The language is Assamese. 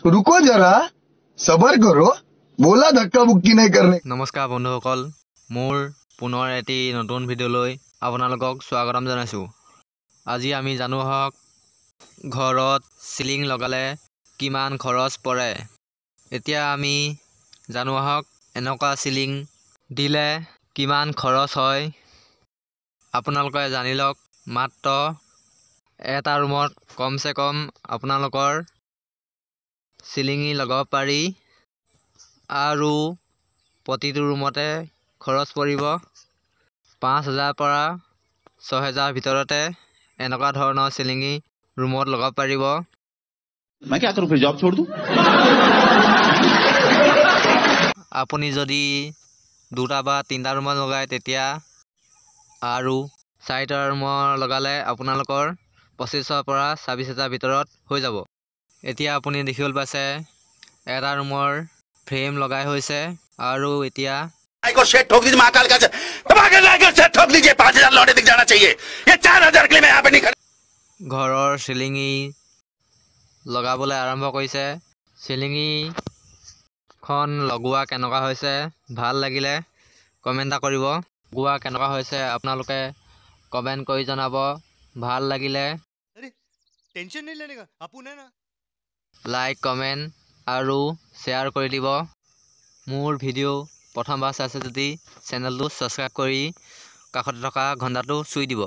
रुको जरा, सबर करो, बोला धक्का मुक्की नहीं करने। নমস্কাৰ বন্ধুসকল, মোৰ পুনৰ এটি নতুন ভিডিঅ'লৈ আপোনালোকক স্বাগতম জনাইছোঁ। আজি আমি জানো আহক ঘৰত চিলিং লগালে কিমান খৰচ পৰে। এতিয়া আমি জানো আহক এনেকুৱা চিলিং দিলে কিমান খৰচ হয়। আপোনালোকে জানি লওক, মাত্ৰ এটা ৰুমত কমচে কম আপোনালোকৰ চিলিঙি লগাব পাৰি আৰু প্ৰতিটো ৰুমতে খৰচ পৰিব 5000 পৰা 6000 ভিতৰতে এনেকুৱা ধৰণৰ চিলিঙি ৰুমত লগাব পাৰিব। मैं क्या करूं, फिर जॉब छोड़ दूं? আপুনি যদি দুটা বা তিনিটা ৰুমত লগায় তেতিয়া আৰু চাৰিটা ৰুমৰ লগালে আপোনালোকৰ 25ৰ পৰা 26000 ভিতৰত হৈ যাব। এতিয়া আপুনি দেখিবলৈ পাইছে এটা ৰুমৰ ফ্ৰেম লগাই হৈছে আৰু এতিয়া को शेट ठोक दीजिए, महाकाल का शेट ठोक दीजिए। 5000 लौटे दिख जाना चाहिए, ये 4000 के लिए मैं यहाँ पे नहीं खड़ा। ঘৰৰ চিলিঙি লগাবলৈ আৰম্ভ কৰিছে। চিলিঙিখন লগোৱা কেনেকুৱা হৈছে, ভাল লাগিলে কমেণ্ট এটা কৰিব। লগোৱা কেনেকুৱা হৈছে আপোনালোকে কমেণ্ট কৰি জনাব। ভাল লাগিলে टेंशन नहीं लेने का, अपन है ना। লাইক, কমেণ্ট আৰু শ্বেয়াৰ কৰি দিব। মোৰ ভিডিঅ' প্ৰথমবাৰ চাইছে যদি চেনেলটো ছাবস্ক্ৰাইব কৰি কাষতে থকা ঘণ্টাটো চুই দিব।